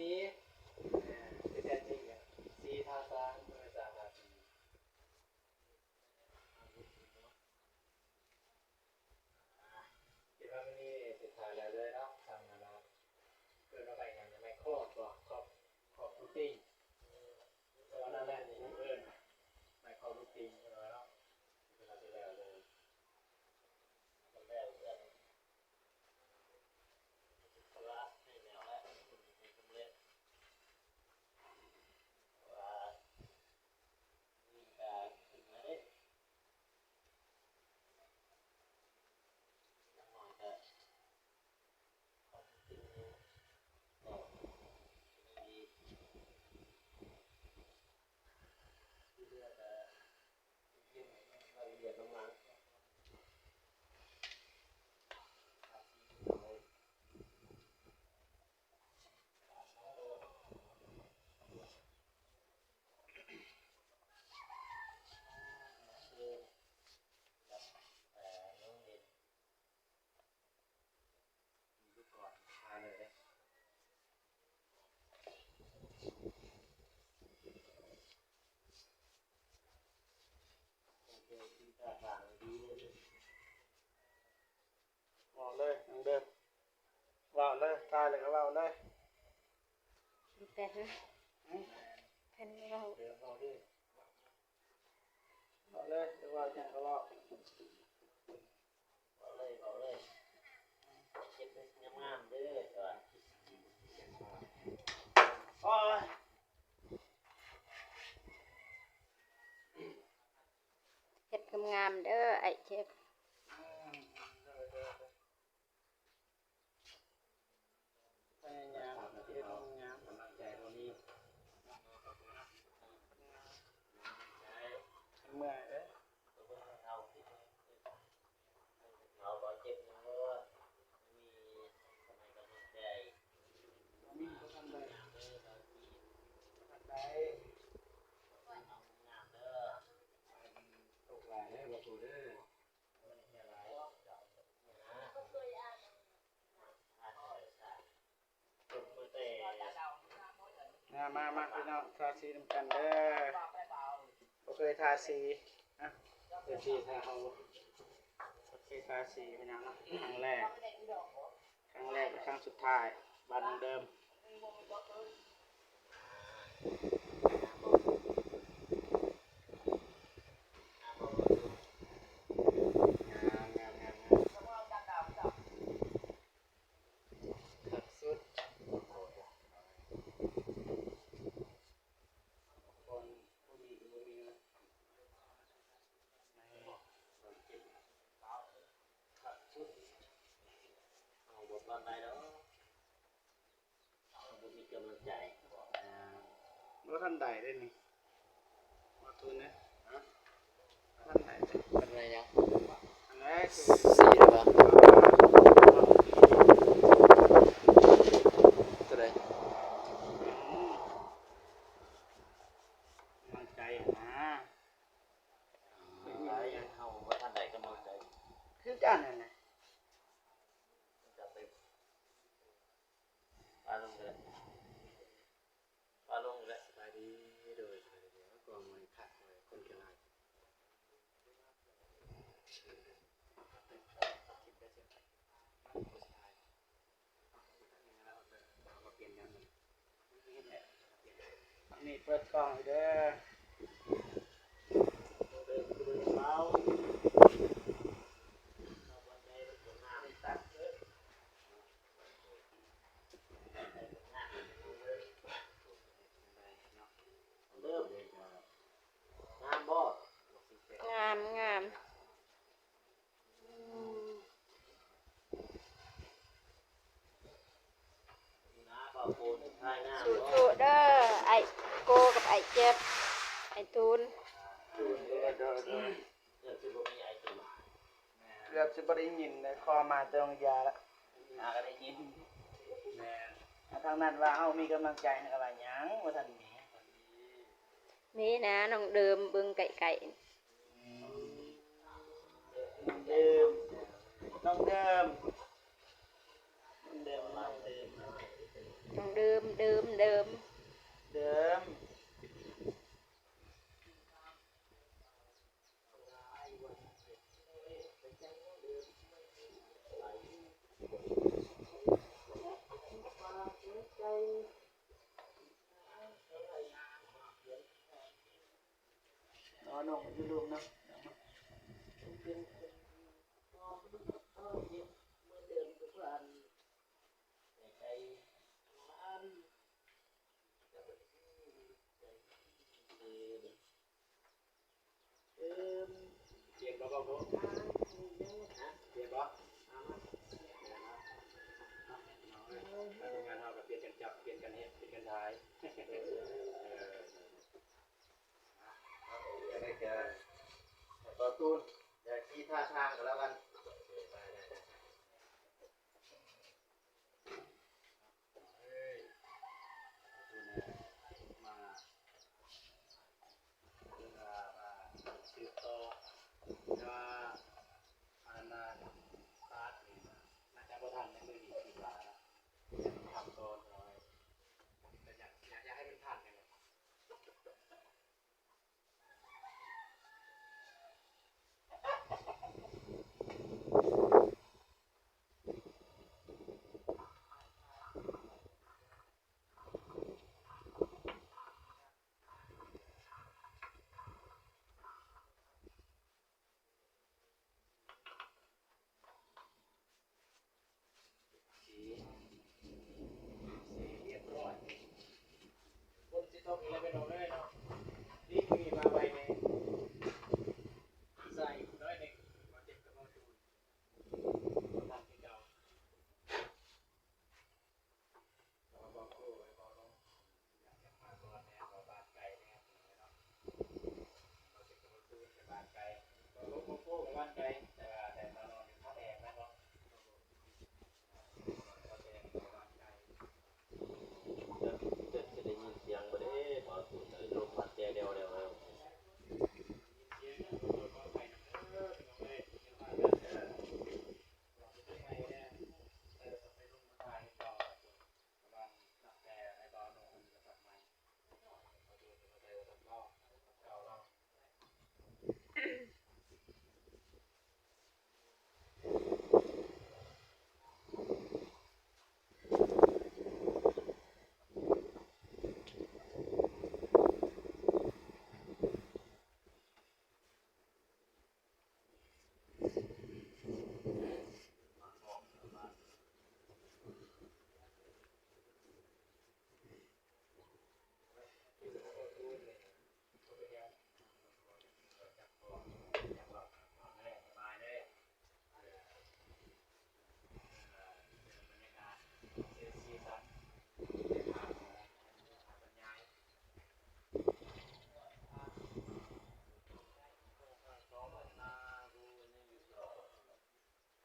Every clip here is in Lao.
ນີ້ ເອີ ທີ່ແທ້ຈິງ ສີທາສາງ ບໍ່ແມ່ນສາງທາສີ. ຄິດວ່າມື້ນີ້ສຸດທ້າຍແລ້ວເລີຍເນາະ ທາງນັ້ນນະ ເອີ້ນວ່າໄມ້ຫຍັງນະ ໄມ້ຂອບບໍ ຂອບ ຂອບລູກຕິ່ງ ເອີ ແຕ່ວ່ານັ້ນແຫຼະ ເອີ້ນໄມ້ຂອບລູກຕິ່ງເນາະ ເວລາຊິແລ້ວເລີຍ ແລ້ວເລີຍ ເວລາໃຫ້ແລ້ວແຫຼະ ໃຫ້ສຳເລັດ ເພາະວ່າ ນີ້ກະຂຶ້ນມາເດ້ ຢ່າງໜ້ອຍກະຂອບຄຸນຢູ່ ກໍຍັງດີ ທີ່ເຫຼືອກະເກັບລາຍລະອຽດນຳຫຼັງ. ເວົ້າເລີຍນ້ອງເດີມ ເວົ້າເລີຍ ຖ່າຍແລ້ວກໍເວົ້າເລີຍ ແຕ່ນ ຫຶ? ແຕ່ນເວົ້າ ເວົ້າເລີຍ ເວົ້າເລີຍ ຈະເວົ້າຫຍັງກໍເວົ້າ ເວົ້າເລີຍ ເວົ້າເລີຍ ເກັບໃຫ້ງາມໆເດີ ໂອ້ຍ. ເຮັດງາມໆເດີອ້າຍເຈັບ ພະຍາຍາມເຮັດງາມ ເມື່ອຍເດ້. ເຮົາກໍເຈັບຢູ່ ມີຄົນໃຫ້ກຳລັງໃຈ ມີບໍ່ທັນໄດ້ ບໍ່ທັນໄດ້ ເອົາງາມເດີ ຕົກຫຼາຍເດີ ບໍ່ໂຕເດີ ບໍ່ໄດ້ເຮຍຫຼາຍ ມາ ມາ ມາ ພີ່ນ້ອງ ທາສີນຳກັນເດີ ບໍ່ເຄີຍທາສີ ອ່ະ ເອັຟຊີ ຖ້າເຮົາບໍ່ເຄີຍທາສີ ພີ່ນ້ອງເນາະ ຄັ້ງແລກ ຄັ້ງແລກ ແລະ ຄັ້ງສຸດທ້າຍ ບ້ານນ້ອງເດີມ ງາມ ງາມ ງາມ ງາມ. ຄັກສຸດ ບ່ອນບໍ່ມີກໍບໍ່ມີນະ ໃນບ່ອນເຈັບ ຄັກສຸດ ເຮົາບໍ່ປານໃດດອກ. ບໍ່ມີກຳລັງໃຈ ບໍ່ທັນໄດ້ເດ້ນີ້ ບໍ່ທຶນເດ້ ບໍ່ທັນໄດ້ເດ້ ເປັນໄລຍະ ອັນແລກຄື ສີ່ ເທົ່າໃດ ເທົ່າໃດ ອືມ ກຳລັງໃຈຫັ້ນນະ ເຮົາບໍ່ທັນໄດ້ກຳລັງໃຈ ຄືກັນຫັ້ນນະ ປາລົງເດີ ປາລົງເດີ ສະບາຍດີ ໂດຍ ສະບາຍດີ ກອງມັນຄັກເວີຍ ຄົນຄືຫຼາຍ ນີ້ເປີດກ້ອງເດີ ງາມບໍ່? ງາມ ງາມ. ສູ້ໆເດີ ອ້າຍໂກກັບອ້າຍເຈັບ ອ້າຍຕູນ. ເກືອບຊິບໍ່ໄດ້ຍິນເລີຍ ຂໍມາແຕ່ໂຮງຢາລະ ຫາກໍໄດ້ຍິນ. ແມ່ນ ທາງນັ້ນວ່າເຮົາມີກຳລັງໃຈ ເຮົາກໍວ່າຫຍັງ ບໍ່ທັນມີ. ນີ້ນະ ນ້ອງເດີມ ເບິ່ງໃກ້ໆ. ອືມ ເດີມ ນ້ອງເດີມ ນ້ອງເດີມ ນ້ອງເດີມ. ເດີມ ເດີມ ເດີມ ເດີມ. ເນາະ ນ້ອງຢູ່ລຸ່ມເນາະ. ເຢັນບໍ່ ເບົາໂພ? ເຢັນບໍ່? ມາ ມາ ມາ ທີມງານເຮົາກໍປ່ຽນກັນຈັບ ປ່ຽນກັນເຮັດ ປ່ຽນກັນຖ່າຍ. ເອີ ຈັ່ງໃດກໍໃຫ້ເບົາຕູນ ຢ່າຂີ້ທ່າທາງກໍແລ້ວກັນ. ເອີຍ ມາ ເພື່ອວ່າສືບຕໍ່ ແຕ່ວ່າອັນນ່າ ຕັດນີ້ ໜ້າຈະບໍ່ທັນໃນມື້ນີ້ ຄິດວ່ານະ ແຕ່ມັນທຳກ່ອນ ແຕ່ຢາກ ຢາກ ຢາກໃຫ້ມັນທັນນີ້ແຫຼະ. ໂອເຄ ເສຍຮຽບຮ້ອຍ. ຝົນຊິຕົກອີກແລ້ວ ພີ່ນ້ອງເອີຍເນາະ. ນີ້ມີມາໄວແດ່ ໃສ່ໜ້ອຍໜຶ່ງ ເອົາເຈັບກັບເອົາຈູນ ບໍ່ທັນຄືເກົ່າ. ຈັກ ຈັກຊິໄດ້ຍິນສຽງບໍ່ເດ້ ບ່າວຕູນ ລົມພັດແຈວແດວແດວ.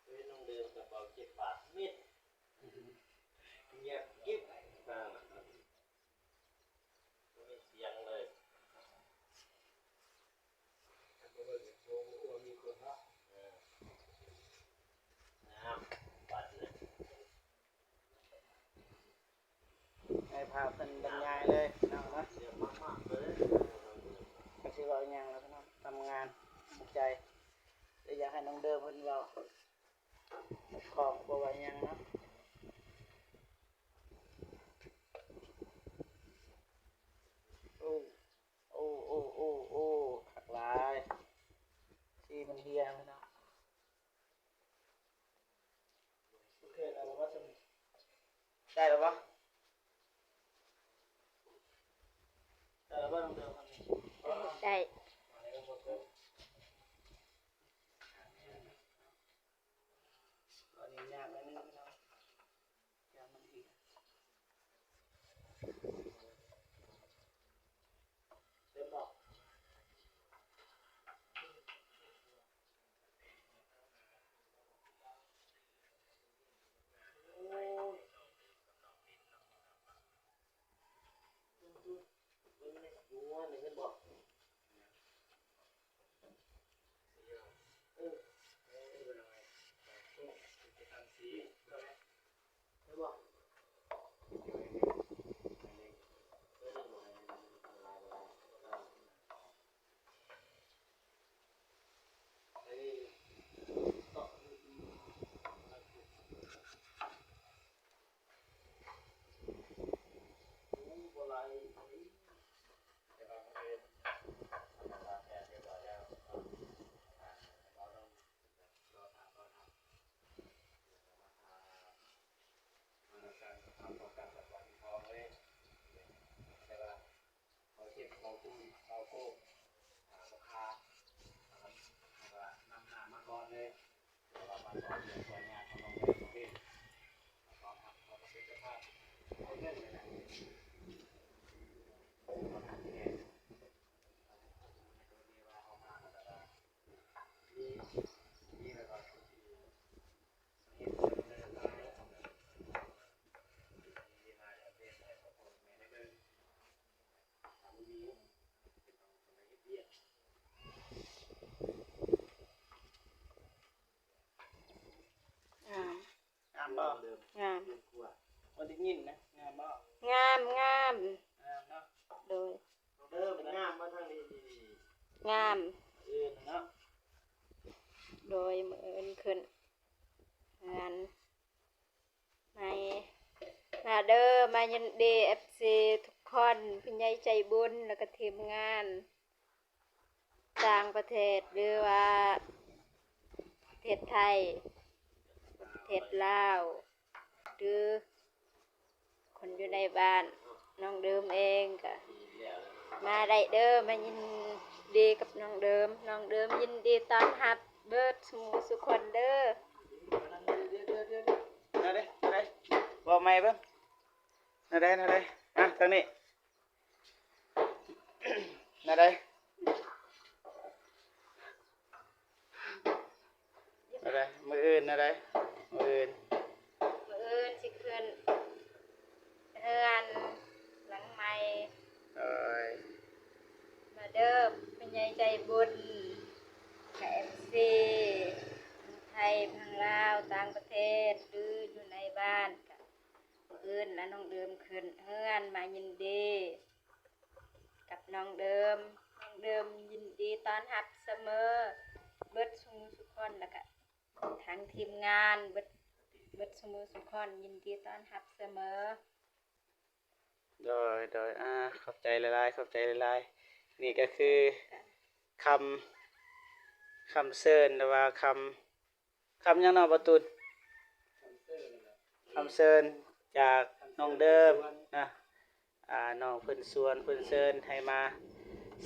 ເປັນໜັງເດີມກັບເບົາເຈັບປາກມິດ ງຽບກິບ ບໍ່ມີສຽງເລີຍ. ໃຫ້ພາເພິ່ນບັນຍາຍເລີຍພີ່ນ້ອງເນາະ ກໍຊິເວົ້າຫຍັງລະພີ່ນ້ອງ ທຳງານໃຈ ແຕ່ຢາກໃຫ້ນ້ອງເດີມເພິ່ນເວົ້າ ຂອງບໍ່ວ່າຫຍັງເນາະ. ໂອ້ ໂອ້ ໂອ້ ໂອ້ ໂອ້ ຄັກຫຼາຍ ສີມັນເຮຍເນາະ. ໂອເຄແລ້ວບໍ່ ໄດ້ແລ້ວບໍ່ ໄດ້ແລ້ວບໍ່ ນ້ອງເດີມ ໄດ້. ອັນນີ້ຍາກໜ້ອຍໜຶ່ງເນາະ ຢ້ານມັນເຮຍ ເຕັມບໍ່? ໂອ້ຍ ເບິ່ງໃນຫົວນີ້ເຫັນບໍ່? ເອີ ເຫັນບໍ່? ເຫັນບໍ່? ເຫັນບໍ່? ງາມ ງາມບໍ່? ງາມ ບໍ່ໄດ້ຍິນນະ ງາມບໍ່? ງາມ ງາມ ງາມເນາະ ໂດຍ ເດີ ມັນງາມບໍ່ທາງນີ້? ງາມ ເອີ ເນາະ ໂດຍ ມື້ອື່ນຂຶ້ນເຮືອນໃໝ່ ມາເດີ ມາຍິນດີ ເອັຟຊີ ທຸກຄົນ ຜູ້ໃຫຍ່ໃຈບຸນ ແລ້ວກໍທີມງານ ຕ່າງປະເທດ ຫຼືວ່າປະເທດໄທ ປະເທດລາວ ຫຼືຄົນຢູ່ໃນບ້ານ ນ້ອງເດີມເອງກະມາໄດ້ເດີ ມາຍິນດີກັບນ້ອງເດີມ ນ້ອງເດີມຍິນດີຕ້ອນຮັບເບິດສູ່ໝູ່ສູ່ຄົນເດີ. ແນວໃດ ແນວໃດ ເວົ້າໃໝ່ເບິ່ງ ແນວໃດ ແນວໃດ ມາທາງນີ້. ແນວໃດ ແນວໃດ ມື້ອື່ນແນວໃດ ມື້ອື່ນ ມື້ອື່ນຊິຂຶ້ນເຮືອນຫຼັງໃໝ່ ໂດຍ ມາເດີ ຜູ້ໃຫຍ່ໃຈບຸນ ກະ ເອັຟຊີ ທັງໄທ ທັງລາວ ຕ່າງປະເທດ ຫຼືຢູ່ໃນບ້ານ ກະ ມື້ອື່ນລະນ້ອງເດີມຂຶ້ນເຮືອນມາຍິນດີກັບນ້ອງເດີມ ນ້ອງເດີມຍິນດີຕ້ອນຮັບສະເໝີ ເບິດສູ່ໝູ່ສູ່ຄົນ ລະກະທາງທີມງານເບິດ ເບິດສູ່ໝູ່ສູ່ຄົນ ຍິນດີຕ້ອນຮັບສະເໝີ. ໂດຍ ໂດຍ ອາ ຂອບໃຈຫຼາຍໆ ຂອບໃຈຫຼາຍໆ ນີ້ກະຄືຄຳ ຄຳເຊີນ ຫຼືວ່າຄຳ ຄຳຫຍັງເນາະ ບ່າວຕູນ? ຄຳເຊີນຈາກນ້ອງເດີມນະ ອາ ນ້ອງເພິ່ນຊວນ ເພິ່ນເຊີນໃຫ້ມາ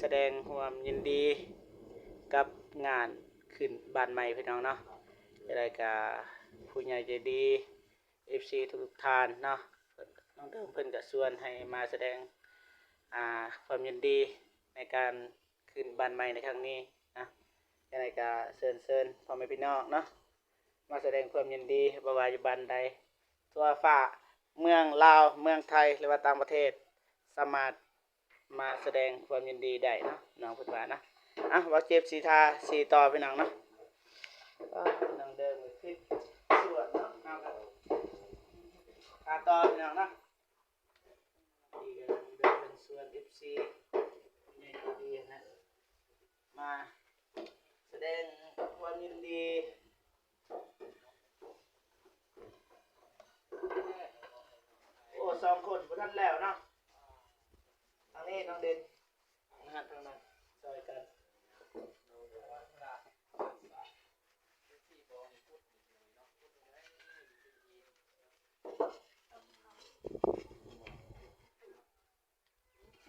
ສະແດງຮ່ວມຍິນດີກັບງານຂຶ້ນບ້ານໃໝ່ ພີ່ນ້ອງເນາະ. ຈັ່ງໃດກະຜູ້ໃຫຍ່ໃຈດີ ເອັຟຊີ ທຸກໆທ່ານເນາະ ນ້ອງເດີມເພິ່ນກະຊວນໃຫ້ມາສະແດງ ອາ ຄວາມຍິນດີໃນການ ຂຶ້ນບ້ານໃໝ່ໃນຄັ້ງນີ້ນະ. ຈັ່ງໃດກະເຊີນ ເຊີນພໍ່ແມ່ພີ່ນ້ອງເນາະ ມາສະແດງຄວາມຍິນດີ ບໍ່ວ່າຢູ່ບ້ານໃດທົ່ວຟ້າເມືອງລາວ ເມືອງໄທ ຫຼືວ່າຕ່າງປະເທດ ສາມາດມາສະແດງຄວາມຍິນດີໄດ້ເນາະ ນ້ອງເພິ່ນວ່ານະ. ເອົາ ເວົ້າເຈັບສີທາສີຕໍ່ ພີ່ນ້ອງເນາະ. ນ້ອງເດີມກໍຄືສວນເນາະ ເຮົາກໍຫາຕໍ່ ພີ່ນ້ອງເນາະ. ດີກັນເດີ ເຊີນເອັຟຊີ ໃຫຍ່ດີນະ ມາສະແດງຄວາມຍິນດີ. ໂອ້ ສອງຄົນບໍ່ທັນແລ້ວເນາະ. ທາງນີ້ນ້ອງເດນ ທາງນັ້ນ ທາງນັ້ນ ຊ່ອຍກັນ.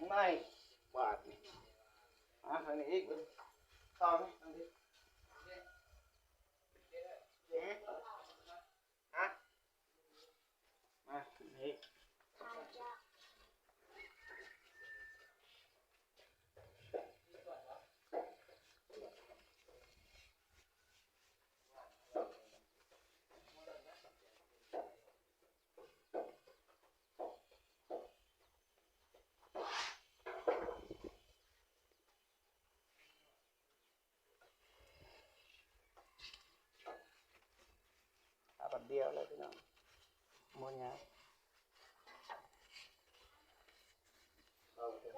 ໃໝ່ບາດນີ້ ມາທາງນີ້ອີກ ຕໍ່ໄປທາງນີ້ ຮະ ມານີ້. ເອົາບັດດຽວເລີຍພີ່ນ້ອງ ບໍ່ຍາກ. ເ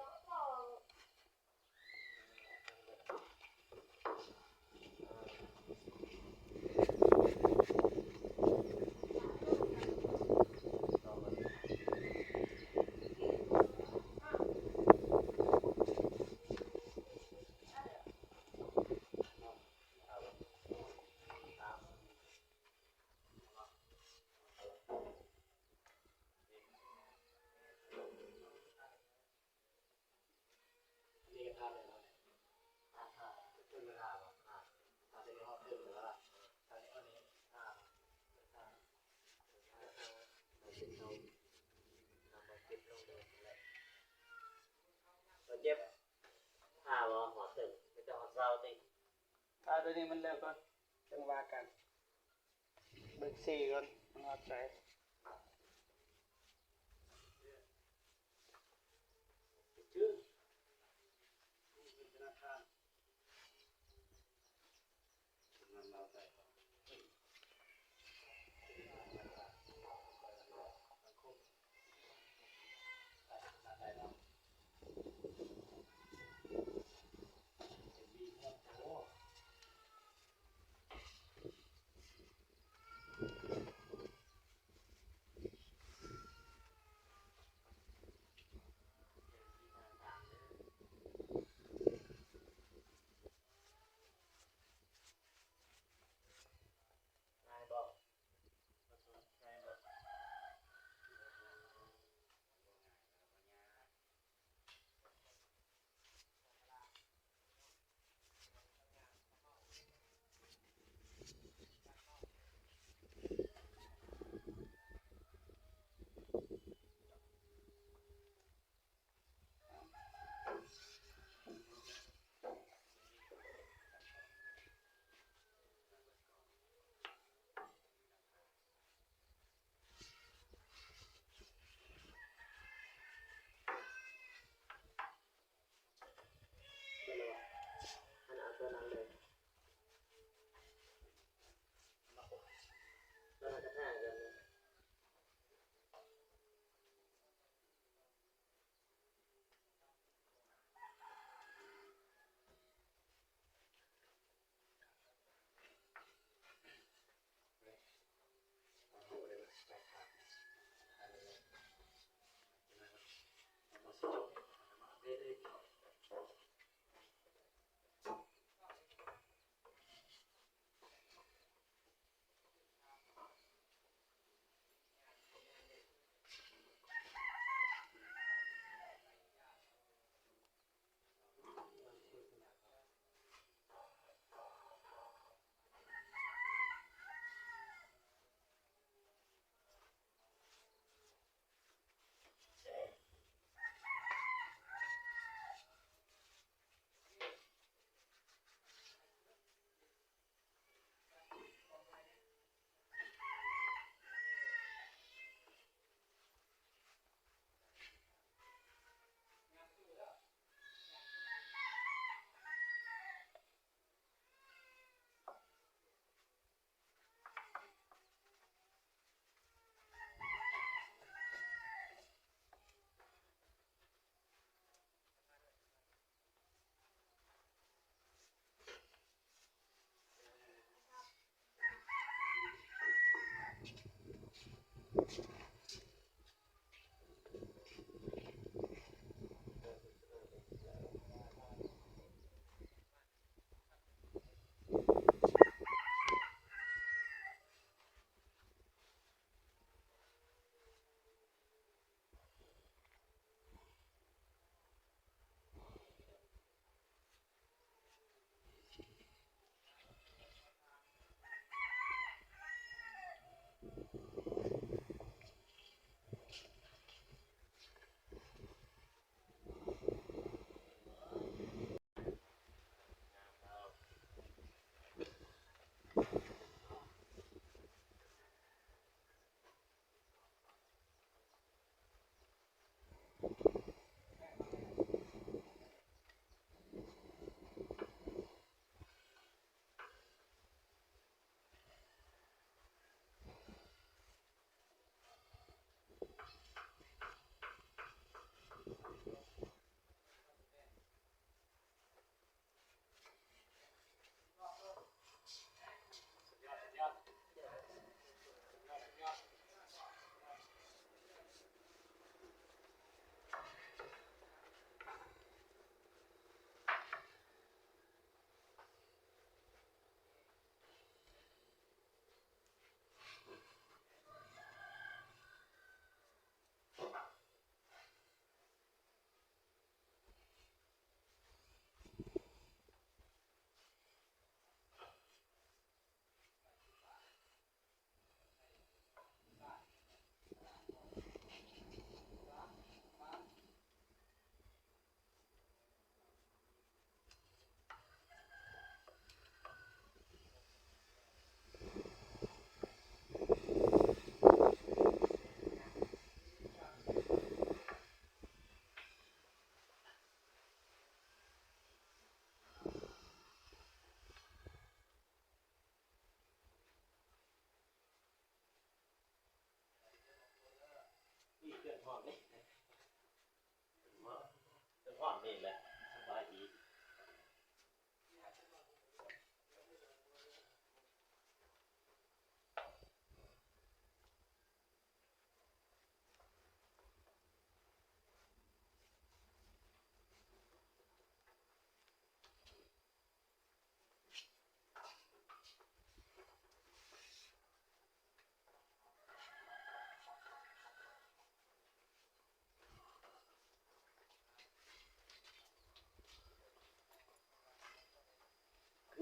ເຈັບ ຖ້າວ່າຮອດເຖິງ ມີແຕ່ຮອດເຊົາຕິ? ຖ້າໂຕນີ້ມັນແລ້ວກ່ອນ ຈັ່ງວ່າກັນ. ເບິ່ງສີກ່ອນ ມັນຮອດໃສ.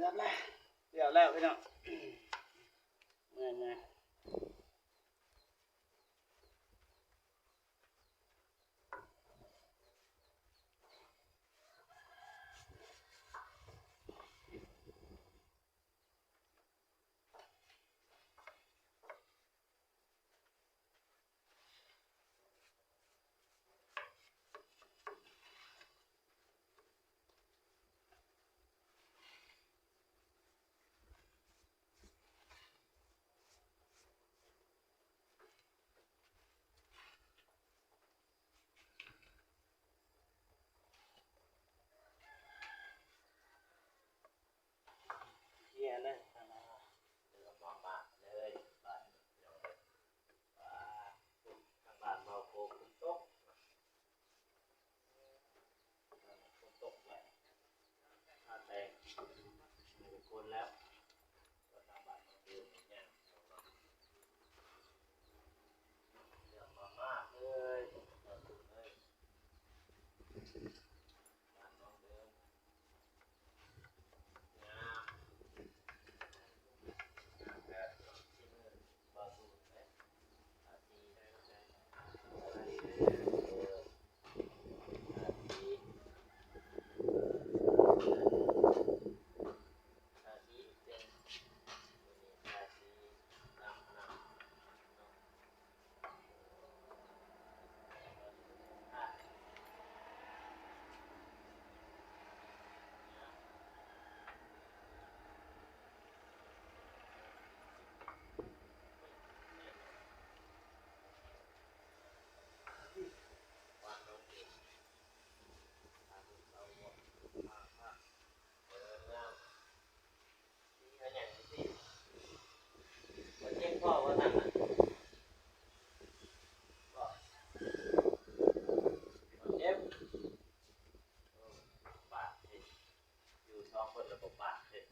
ອບແລ້ວ ແລ້ວ ແລ້ວພີ່ນ້ອງ ເມື່ອຍ ເມື່ອຍ. ເຄຍເລີຍ ເຫຼືອມາມາເລີຍ ບາດນີ້ ວ່າ ທາງບ້ານເວົ້າໂຄຝົນຕົກ ຝົນຕົກແລ້ວ ທາແຕງໃຫ້ທຸກຄົນແລ້ວ ວ່າທາງບ້ານເຮົາເດີນຫຍັງ ເລື່ອງມາມາເອີຍ ເອີຍ ບ້ານນ້ອງເດີມ ງາມ ງາມແບບ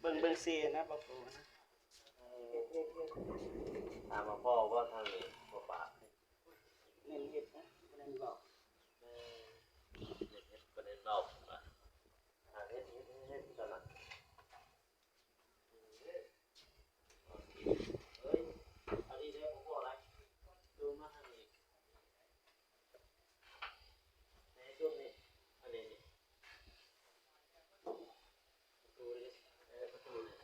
ເບິ່ງ ເບິ່ງເຊນະ ບໍ່ໂກນະ. ຖາມວ່າພໍບໍ່ທາງນີ້ບໍ່ປາກ ເນັ້ນເຮັດນະ ບໍ່ເນັ້ນເວົ້າ ເອີ ເນັ້ນເຮັດບໍ່ເນັ້ນເວົ້າ ຫາເຮັດ ເຮັດ ເຮັດ ເຮັດ ເທົ່ານັ້ນ ເອີຍ ອັນນີ້ແຫຼະບໍ່ພໍຫຼາຍ ໂດນມາທາງນີ້ ໃນຊ່ວງນີ້ ອັນນີ້ນີ້ ປະຕູນີ້ ເອີ ປະຕູນີ້.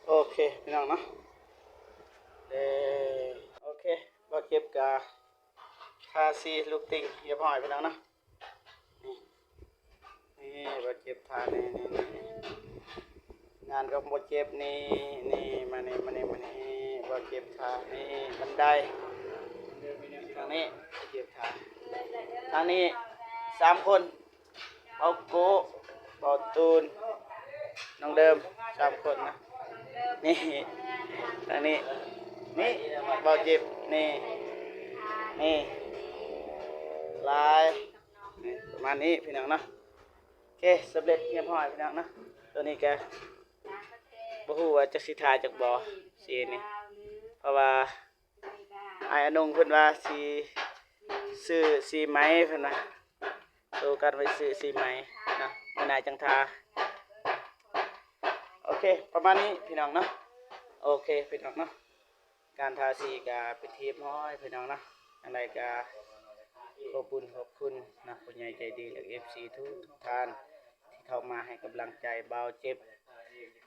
ໂອເຄ ພີ່ນ້ອງເນາະ ເອີ ໂອເຄ ບ່າວເຈັບກະທາສີລູກຕິ່ງຮຽບຮ້ອຍ ພີ່ນ້ອງເນາະ ນີ້ ນີ້ ບ່າວເຈັບທາ ນີ້ ນີ້ ນີ້ ນີ້ ງານຂອງບ່າວເຈັບ ນີ້ ນີ້ ມານີ້ ມານີ້ ມານີ້ ບ່າວເຈັບທາ ນີ້ ບັນໄດ ທາງນີ້ ບ່າວເຈັບທາ ທາງນີ້ ສາມຄົນ ບ່າວໂກ ບ່າວຕູນ ນ້ອງເດີມ ສາມຄົນນະ ນີ້ ທາງນີ້ ນີ້ ບ່າວເຈັບ ນີ້ ນີ້ ຫຼາຍ ນີ້ ປະມານນີ້ ພີ່ນ້ອງເນາະ. ໂອເຄ ສຳເລັດຮຽບຮ້ອຍ ພີ່ນ້ອງເນາະ ໂຕນີ້ກະບໍ່ຮູ້ວ່າຈະຊິທາຈັກບໍ່ ສີນີ້ ເພາະວ່າອ້າຍອານົງເພິ່ນວ່າຊິຊື້ສີໃໝ່ ເພິ່ນວ່າ ໂຕກັນໄວ້ຊື້ສີໃໝ່ເນາະ ມື້ໜ້າຈັ່ງທາ. ໂອເຄ ປະມານນີ້ ພີ່ນ້ອງເນາະ ໂອເຄ ພີ່ນ້ອງເນາະ. ການທາສີກະເປັນທີ່ຮຽບຮ້ອຍ ພີ່ນ້ອງເນາະ ຈັ່ງໃດກະຂອບບຸນຂອບຄຸນເນາະ ຜູ້ໃຫຍ່ໃຈດີ ແລະ ເອັຟຊີ ທຸກໆທ່ານ ທີ່ເຂົ້າມາໃຫ້ກຳລັງໃຈບ່າວເຈັບ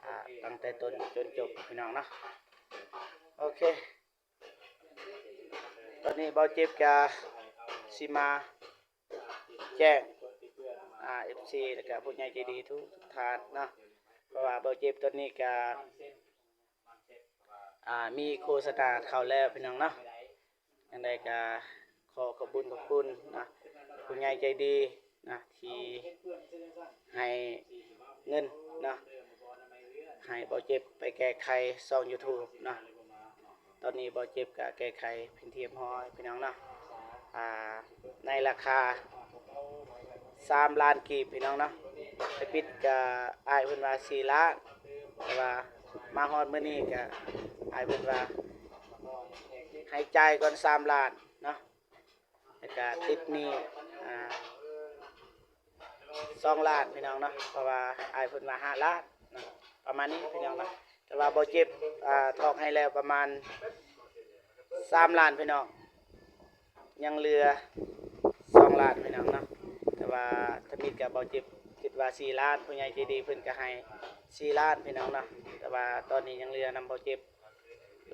ອ່າ ຕັ້ງແຕ່ຕົ້ນຈົນຈົບ ພີ່ນ້ອງເນາະ. ໂອເຄ ຕອນນີ້ບ່າວເຈັບກະຊິມາ ແຈ້ງ ອ່າ ເອັຟຊີ ແລ້ວກະຜູ້ໃຫຍ່ໃຈດີທຸກໆທ່ານເນາະ ເພາະວ່າບ່າວເຈັບຕອນນີ້ກະ ອ່າ ມີໂຄສະນາເຂົ້າແລ້ວ ພີ່ນ້ອງເນາະ. ຈັ່ງໃດກະຂໍຂອບບຸນຂອບຄຸນເນາະ ຜູ້ໃຫຍ່ໃຈດີເນາະ ທີ່ໃຫ້ເງິນເນາະ ໃຫ້ບ່າວເຈັບໄປແກ້ໄຂຊ່ອງຢູທູບເນາະ. ຕອນນີ້ບ່າວເຈັບກະແກ້ໄຂເປັນທີ່ຮຽບຮ້ອຍ ພີ່ນ້ອງເນາະ ອ່າ ໃນລາຄາສາມລ້ານກີບ ພີ່ນ້ອງເນາະ. ໄປປິດກະອ້າຍເພິ່ນວ່າສີ່ລ້ານ ແຕ່ວ່າມາຮອດມື້ນີ້ກະອ້າຍເພິ່ນວ່າໃຫ້ຈ່າຍກ່ອນສາມລ້ານເນາະ. ກະຕິດໜີ້ ອ່າ ສອງລ້ານພີ່ນ້ອງເນາະ ເພາະວ່າອ້າຍເພິ່ນວ່າຫ້າລ້ານເນາະ ປະມານນີ້ພີ່ນ້ອງເນາະ. ແຕ່ວ່າບໍ່ເຈັບ ອ່າ ຖອກໃຫ້ແລ້ວປະມານສາມລ້ານພີ່ນ້ອງ ຍັງເຫຼືອສອງລ້ານພີ່ນ້ອງເນາະ. ແຕ່ວ່າທຳອິດກະບໍ່ເຈັບຄິດວ່າສີ່ລ້ານ ຜູ້ໃຫຍ່ໃຈດີເພິ່ນກະໃຫ້ສີ່ລ້ານພີ່ນ້ອງເນາະ. ແຕ່ວ່າຕອນນີ້ຍັງເຫຼືອນຳບໍ່ເຈັບ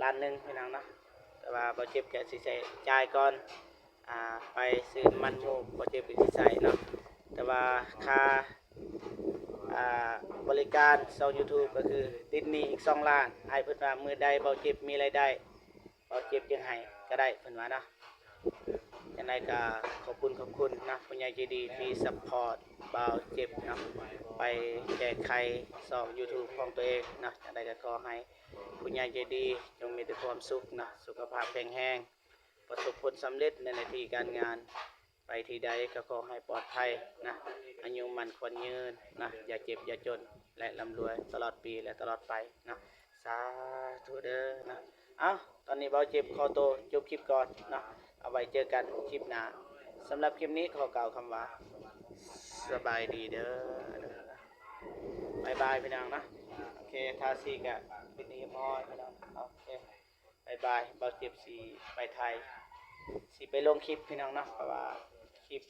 ລ້ານໜຶ່ງພີ່ນ້ອງເນາະ. ແຕ່ວ່າບໍ່ເຈັບກະຊິໃຊ້ຈ່າຍກ່ອນ ອ່າ ໄປຊື້ນ້ຳມັນໝູ່ ບໍ່ເຈັບກະຊິໃຊ້ເນາະ. ແຕ່ວ່າຄ່າ ອ່າ ບໍລິການຊ່ອງ YouTube ກະຄືຕິດໜີ້ອີກສອງລ້ານ ອ້າຍເພິ່ນວ່າມື້ໃດບໍ່ເຈັບມີລາຍໄດ້ ເບົາເຈັບຈຶ່ງໃຫ້ກະໄດ້ເພິ່ນວ່າເນາະ. ຈັ່ງໃດກະຂອບຄຸນ ຂອບຄຸນເນາະ ຜູ້ໃຫຍ່ໃຈດີທີ່ຊັບພອດເບົາເຈັບເນາະ ໄປແກ້ໄຂຊ່ອງ YouTube ຂອງຕົວເອງເນາະ. ຈັ່ງໃດກະຂໍໃຫ້ຜູ້ໃຫຍ່ໃຈດີຈົ່ງມີແຕ່ຄວາມສຸກເນາະ ສຸຂະພາບແຂງແຮງ ປະສົບຜົນສຳເລັດໃນໜ້າທີ່ການງານ ໄປທີ່ໃດກະຂໍໃຫ້ປອດໄພນະ ອາຍຸໝັ້ນຂວັນຍືນນະ ຢ່າເຈັບຢ່າຈົນ ແລະ ລ່ຳລວຍຕະຫຼອດປີ ແລະ ຕະຫຼອດໄປເນາະ. ສາທຸເດີເນາະ. ເອົ້າ ຕອນນີ້ເບົາເຈັບຂໍໂຕຈົບຄລິບກ່ອນເນາະ ເອົາໄວ້ເຈີກັນຄລິບໜ້າ. ສຳລັບຄລິບນີ້ຂໍກ່າວຄຳວ່າ ສະບາຍດີເດີ. ບາຍບາຍພີ່ນ້ອງເນາະ. ໂອເຄ ທາສີກະປິດຮຽບຮ້ອຍພີ່ນ້ອງ. ໂອເຄ ບາຍບາຍ ເບົາເຈັບຊິໄປໄທ ຊິໄປລົງຄລິບພີ່ນ້ອງເນາະ ເພາະວ່າຄລິບ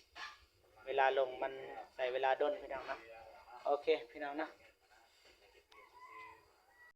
ເວລາລົງມັນໃຊ້ເວລາດົນພີ່ນ້ອງເນາະ. ໂອເຄພີ່ນ້ອງເນາະ.